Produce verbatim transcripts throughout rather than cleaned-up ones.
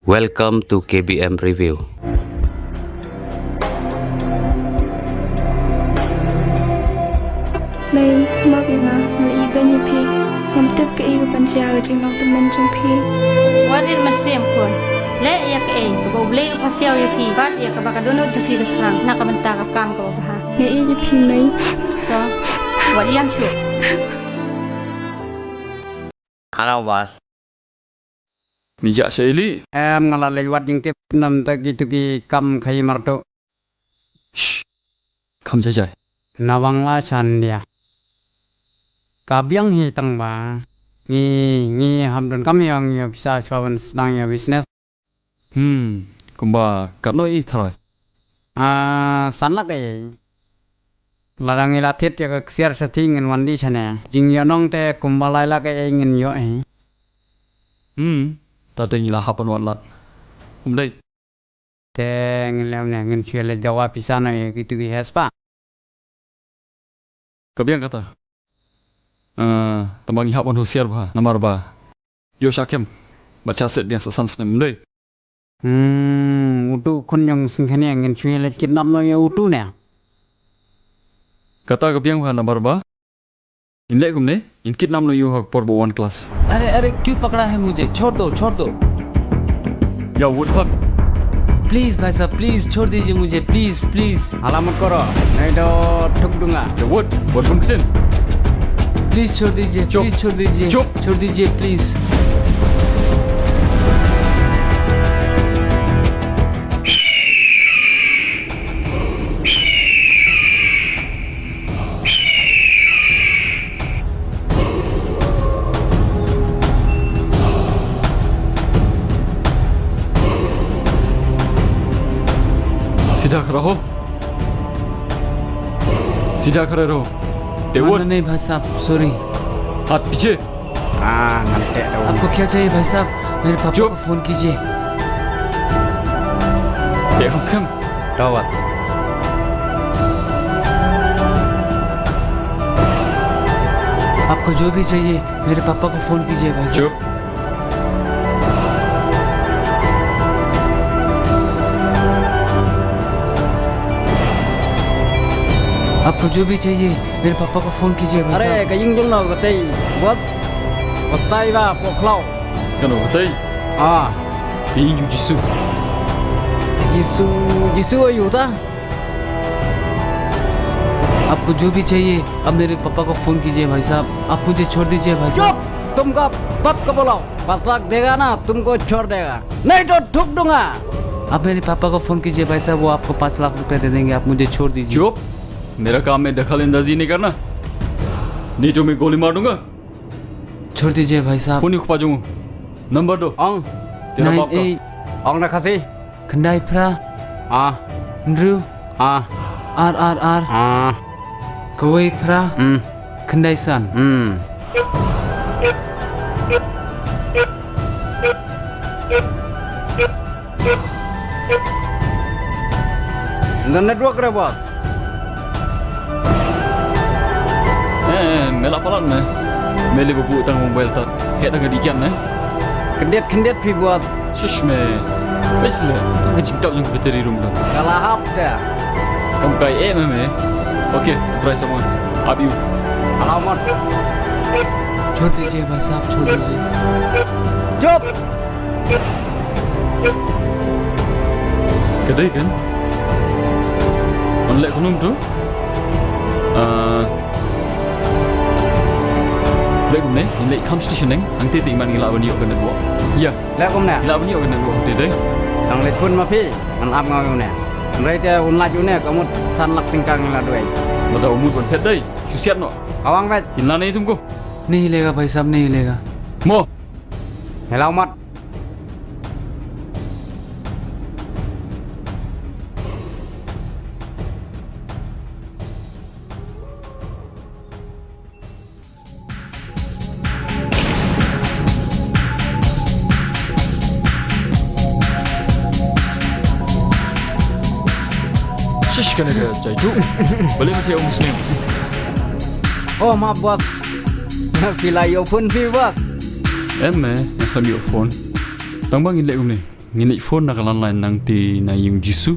Welcome to K B M Review. Mei, map ïa nga, nga la ibeiñ ïa phi. Ngam tip kaei kaban jia ka jinglong tymmen jong phi. Wat rit mynsiem khun. Leh ïa kaei kaba U Blei u phasiaw ïa phi bad ïa kaba ka dohnud jong phi ka thrang na ka bynta ka kam kaba bha. Nga ïeit ïa phi, Mei. To, wat ïam shuh. Hello, boss. Mi jah sha ili. Em, nga la leit wad jingtip namar kito ki kam khaii marto. Shh. Kam jai jai. Na Bangla sha India. Ka biang hi tang ba ngi, ngi hap donkam ïa, ïa pisa shuwa ban sdang ïa business. Hmm, kumba katno i tharai? Ah, san lak ei. Lada ngi la thied ïa ka ksiar shatei ngin wan dih shane. Jingïohnong te kumba lai lak ei ngin ïoh ei. Hmm, ta te ngi la hap ban wan lad. Um dei. Te ngin leh ne, ngin shu leh dawa pisa na ïa kito ki hespa. Ka biang kata. Ah, tang ba ngi hap ban husiar bha, namar ba ïoh shah kem bad shah set biang sa san snem, um dei. Hmm, utu khun jong Singkhania ngin shu leh kidnap noh ïa utu ne. Kata ka biang bha namar ba in leh kumne, in kidnap noh ïa u ha ka por ba u wan klas. अरे, अरे, क्यों पकड़ा है मुझे? छोड़ दो, छोड़ दो। या वुड हक। Please भाई साहब, please छोड़ दीजिए मुझे, please, please। हल्ला मत करो, नहीं तो ठोक दूंगा। या वुड, वुड बंकसिन। Please छोड़ दीजिए, चुप। Please छोड़ दीजिए। चुप। छोड़ दीजिए, please। सीधा खड़ा हो। सीधा खड़े रहो। तेवत। नहीं भाई साहब, sorry। हाथ पीछे। Ah, ngan teh da u. आपको क्या चाहिए भाई साहब? मेरे पापा चुप। को फोन कीजिए। Teh kham se kham. Dawat. आपको जो भी चाहिए, मेरे पापा को फोन कीजिए भाई साहब। चुप। आपको जो भी चाहिए, मेरे पापा को फोन कीजिए भाई साहब। अरे, ka ïing jong no katei, boss. Boss tai ba, pok khlaw. Kano katei? Ah. Ka ïing jong Jisu. Jisu, Jisu aïu ta? आपको जो भी चाहिए, आप मेरे पापा को फोन कीजिए भाई साहब। आप मुझे छोड़ दीजिए भाई साहब। चुप! तुमको तब का बोला हूँ, बस लाख देगा ना, तुमको छोड़ देगा, नहीं तो ठोक दूंगा। आप मेरे पापा को फोन कीजिए भाई साहब, वो आपको पाँच लाख रुपए दे देंगे, आप मुझे छोड़ दीजिए। चुप! मेरा काम में दखल अंदाजी नहीं करना, नहीं तो मैं गोली मार दूंगा। छोड़ दीजिए भाई साहब। Phone ïa u kpa jong u. Number do. Ong. Tira bap ka. Nine eight. Ong na Khasi. Khyndai phra. Ah. Hynriew. Ah. Ar ar ar. Ah. Kawei phra. Hmm. Khyndai san. Hmm. Internet network re bot. Eh, eh, me la palat me. Me leh ba buh tang mobile tat. Heh tang ka dih kian me. Khyndiat khyndiat phi bot. Shish me. Bes le. Tang ka jingtap jong ka battery room dang. Ka la hap da. Kam kai eh me me. Okay, try someone. Ab ïa u. Alamat. छोड़ दीजिए भाई साहब, छोड़ दीजिए। चुप। Ka dei kan? Ngan leh kumno to? Ah, leh kumne, ngan leh kham station neng, hangtei te iman ngi lah ban ïoh ka network. Ïa. Leh kumne? Ngi lah ban ïoh ka network hangtei te. Tang leh phone ma phi, ngan ap nga kumne. Hynrei te un lait une, ka mut san lak tyngka ngi la duwai. Lada u mut ban phet dei, shu siat noh. Awang beit. Kin la nei tum ko. नहीं लेगा भाई साहब, नहीं लेगा। Mo. Hello, mat. Shish, kane ka jaitu. Balei ma te ong snem. Oh, ma bot. Phi la ïoh phone phi bot. Em me, nga khlem ïoh phone. Tang ba ngin leh kumne. Ngin leit phone na ka landline nangta na ïing u Jisu.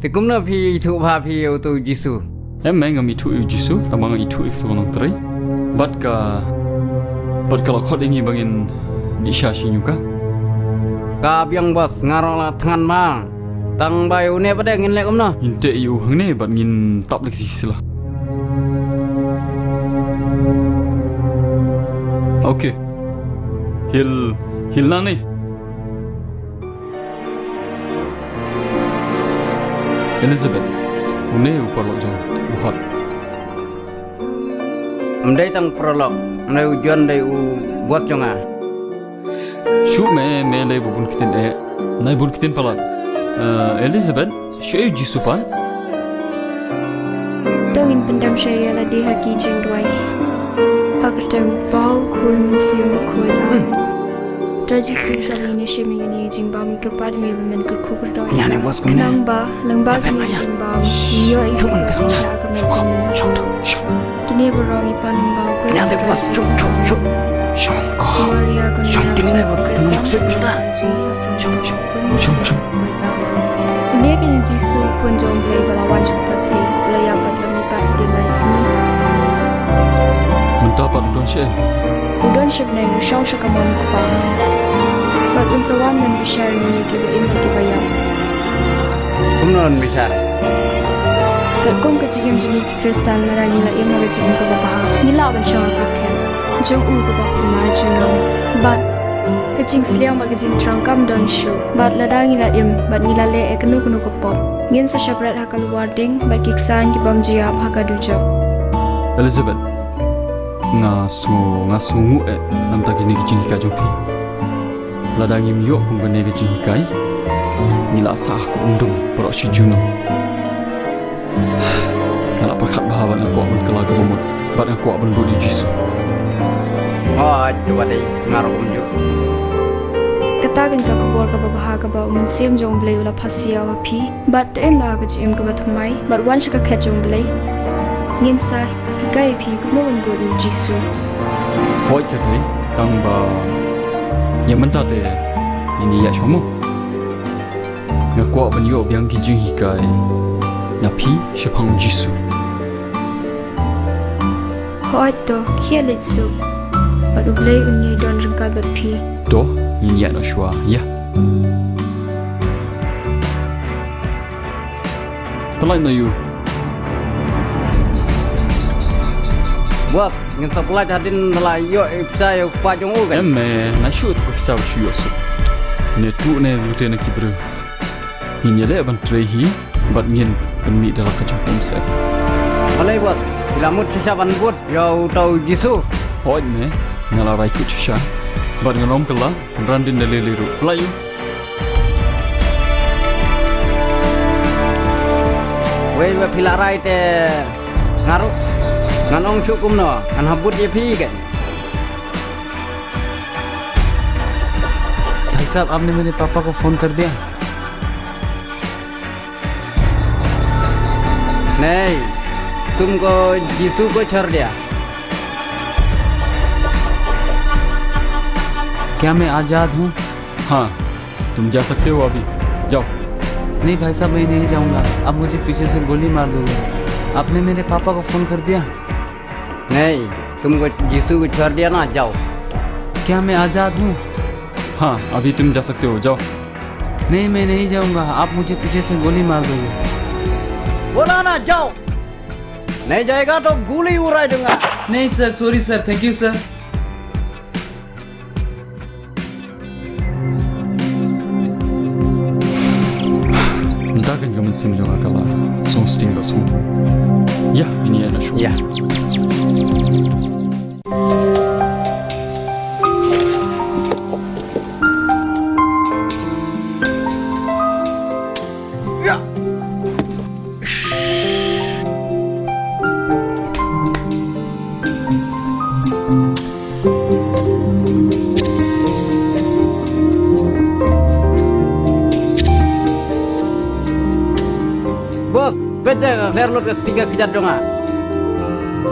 Te kumno phi ithuh ba phi ïa uto u Jisu? Em, me ngam ithuh ïa u Jisu, tangba nga ithuh ïa ka Nongtrei. Bad ka, bad ka la khot ïa ngi ba ngin dih sha sha ïing ka. Ka biang boss, nga ruh la thngan ma. Tangba ïa une pat de ngin leh kumno? Ngin teh ïa u hangne bad ngin tap leh ki sila. Okay. Hil, hil nangne. Elizabeth, une u paralok jong u hot. Ym dei tang paralok, une u John dei u boss jong nga. Shu me, me lei ba bun ktien eh. Nai bun ktien palat. Eh, Elizabeth, shu eh u Jisu pat. To ngin pyndem sha ïa lade ha ki jingduwai. Ha ka kyrteng u Kpa, u Khun, u Mynsiem Bakhuid. Amen. To Jisu, sha ïa ngi ne sha ïa ngi jingbam, ngi kyrpad ïa me ba men kyrkhu kyrdoh ïa ngi. Khnang ba lyngba kane ka jingbam, ngi ïoh ïa ka jingkyrkhu ïa ka met jong ngi. Kine baroh ngi pan lyngba u Khrist. Maria ka Mari, Khrist. Une ka ïing Jisu, u Khun jong U Blei ba la wan sha ka pyrthei, u la ïap bad la mihpat hadien lai sngi. Mynta pat u don shaei? U don sha bneng, u shong sha kamon u Kpa. Bad un sa wan ban bishar ïa ngi kiba im bad kiba ïap. Kumno un bishar? Katkum ka jingim jong ngi ki Khristan, lada ngi la im ha ka jingim kaba bha, ngi lah ban shong ha ka khet jong u kaba kut ma junom. Bad ka jingsliang bad ka jingthrang kam don shuh. Bad lada ngi la im bad ngi la leh ïa kano kano ka pop, ngin sa shah bret ha ka luar ding bad ki ksan ki bym ju ïap ha ka dujok. Elizabeth, nga sngew, nga sngewnguh eh namar kine ki jinghikai jong phi. Lada ngim ïoh kum kane ka jinghikai, ngi la sah ha ka umdum baroh shi junom. Nga la pyrkhat bha bad nga kwah ban kylla kaba mut, bad nga kwah ban bud ïa u Jisu. Hooid, to ba dei, nga ruh kumjuh. Kata kein ka khubor kaba bha kaba u Mynsiem jong U Blei u la pass ïa phi. Bad to im da ka jingim kaba thymmai, bad wan sha ka khet jong U Blei. Ngin sa hikai ïa phi kumno ban bud ïa u Jisu. Hooid ka dei, tangba ïa mynta te ngin ïa shong mo. Nga kwah ban ïoh biang ki jinghikai na phi shaphang u Jisu. Hooid to, khie leit suk. Bad U Blei un ïai don ryngkat bad phi. To, ngin ïaid noh shuwa ïa. Pynlait noh ïa u. Boss, ngin sa pynlait hadien ba la ïoh ïa u pisa ïa u kpa jong u kan? Em, eh, nga shu ïoh ïa u pisa, shu ïoh suk. Ne tu ne rute na ki briew. Ngin ïaleh ban trei hi bad ngin pynmih da la ka jingpynmih. Balei boss, phi la mut shisha ban bud ïa uta u Jisu? Hooid me, nga la rai kut shisha. Bad ngan ym kylla, kan ran dien da lei lei ruh. Pynlait ïa u. Wei, ba phi la rai te nga ruh ngan ong shuh kumno, ngan hap bud ïa phi kan. भाई साहब, आपने मेरे पापा को फोन कर दिया? नहीं, तुमको यीशु को छोड़ दिया। क्या मैं आजाद हूँ? हाँ, तुम जा सकते हो अभी, जाओ। नहीं भाई साहब, मैं नहीं जाऊंगा, आप मुझे पीछे से गोली मार दोगे। आपने मेरे पापा को फोन कर दिया? नहीं, तुमको यीशु को छोड़ दिया ना, जाओ। क्या मैं आजाद हूँ? हाँ, अभी तुम जा सकते हो, जाओ। नहीं, मैं नहीं जाऊंगा, आप मुझे पीछे से गोली मार दोगे। बोला ना, जाओ। नहीं जाएगा तो गोली उड़ा दूंगा। नहीं सर, सॉरी सर, थैंक यू सर। Mynta kan ka mynsiem jong nga ka la song sting da song. Ïa, ini ïa na shu. Ïa. Ïa. Boss, peit de ka kler lut ka sticker kjat jong nga.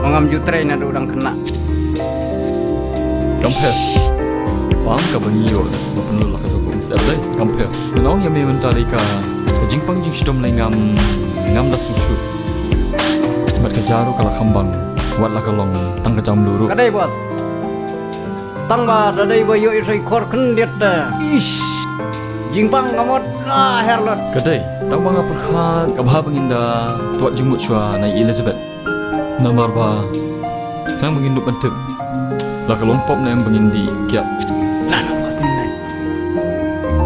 Ngam ju trei naduh dang khynnah. Kam pher. Pang ka ba ngi ïoh ba pynlut la ka jong ka um sep dei kam pher. Ngan ong ïa me mynta dei ka, ka jingpang jingshitom lei ngam, ngam da sngewsuk. Bad ka jaru ka la kham bang wat la ka long tang ka jam lu ruh. Ka dei boss. Tang ba da dei ba ïoh i rei khor khyndiat da. Ish. Jingpang ka mut la her lut. Ka dei tang ba nga pyrkhat ka bha ba ngin da tuat jingmut shuwa na i Elizabeth. Namar ba nang ba ngin dup ban tip la ka long pop ne em ba ngin dih kiad.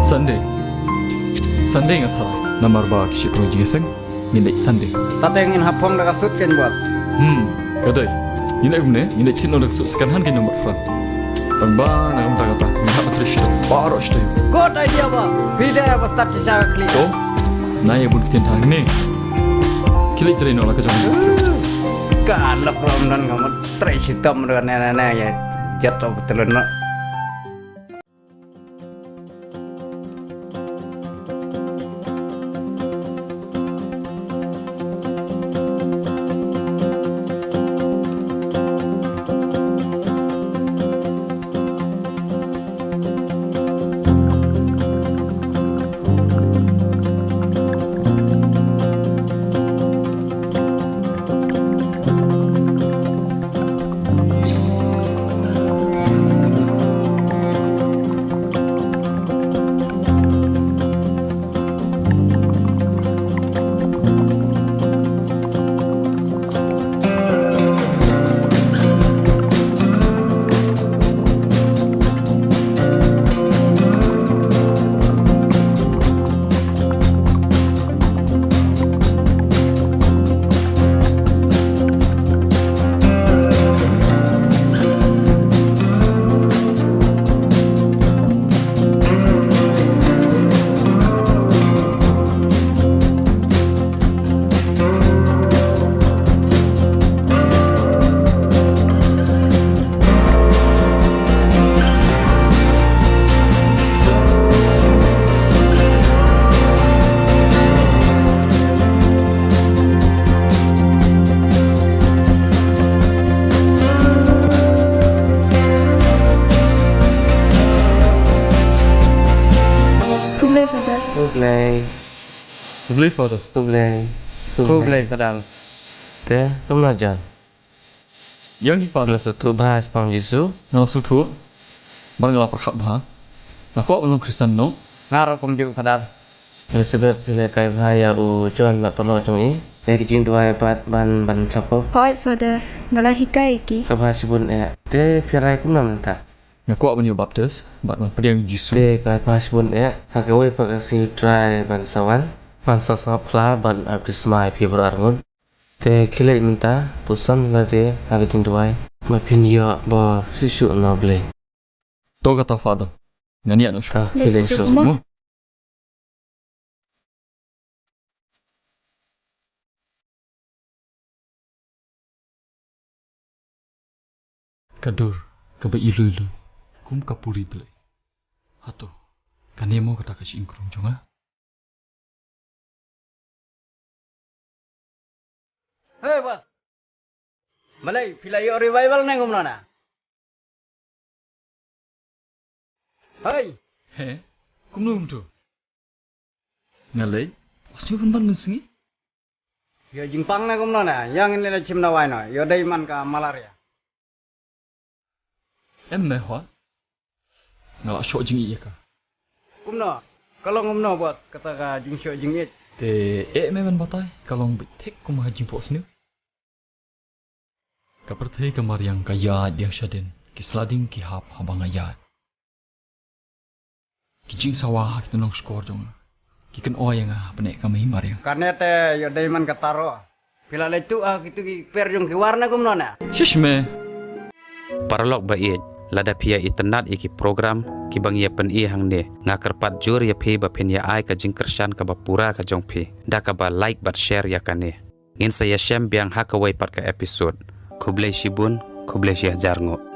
Sunday. Sunday nga sa namar ba ki shit ro jingïaseng ngin dei Sunday. Tate ngin hap phong da ka sut ken bor. Hmm, ka dei. Ngin dei kumne, ngin dei chit no da ka sut second hand ki number front. Tang ba na kam ta kata ngin hap trei shit. Baroh shit. Good idea ba. Phi da ba start shisha ka klik. To. Na ïa bun ktien tang ne. Ki leit trei noh la ka jong. Ka lok rom don ka mut trei shitom don ne ne ne ïa jot to betul no. Khublei Father. Khublei. Khublei Father. Khublei. Khublei Father. Te, kumno jan? Ïa ngi Father. Nga sngewthuh bha shaphang Jisu. Nga sngewthuh. Bad nga la pyrkhat bha. Nga kwah ban long Khristan noh. Nga ruh kumjuh Father. Elizabeth, phi lehkai bha ïa u John bad paralok jong i. Ïa ki jingduwai bad ban ban sngewthuh. Hooid Father, nga la hikai ïa ki. Kaba shibun eh. Te phi rai kumno mynta? Nga kwah ban ïoh baptis bad ban pdiang ïa u Jisu. Te kaba shibun eh. Ha kawei pat ka sngi u Trai ban sa wan. Ban sa sngap phla ban baptisma ïa phi baroh arngut. Te khie leit mynta, pynsan lade ha ka jingduwai. Ba phin ïoh bor shisha na U Blei. To kata Father. Ngan ïa noh shuh. Ah, khie leit shuh. Mo. Ka dur kaba ilui lui kum ka puri Blei. Hato kane mo kata ka jingkrung jong nga? Hey boss. Balei phi la ïoh revival ne kumno na? Hey. He, kumno kumto? Nga lei, os nyo ban ban mynsngi. Ïoh jingpang ne kumno na? Ïa ngin lei la chim dawai noh. Ïoh dei man ka malaria. Em me hwa. Nga la shoh jingïeit ïa ka. Kumno? Ka long kumno boss kata ka jingshoh jingïeit? Te eh me ban batai, ka long beit thik kum ha jingphohsniew. Ka pyrthei ka mariang ka ïaid biang shadien, ki sla ding ki hap haba nga ïaid. Ki jingsawa ha ki tynnong shkor jong nga ki kynoi ïa nga ha pdeng ka mei mariang. Kane te ïoh dei man ka taro. Phi la leit tuh ha kitu ki per jong ki war ne kumno ne? Shish me. Paralok ba ïeit, lada phi ïa itynnad ïa ki program kiba ngi ïa pyni hangne, nga kyrpad jur ïa phi ba phin ïa ai ka jingkyrshan kaba pura ka jong phi da kaba like bad share ïa kane. Ngin sa ïashem biang ha kawei pat ka episode. Khublei shibun, khublei shihajar nguh.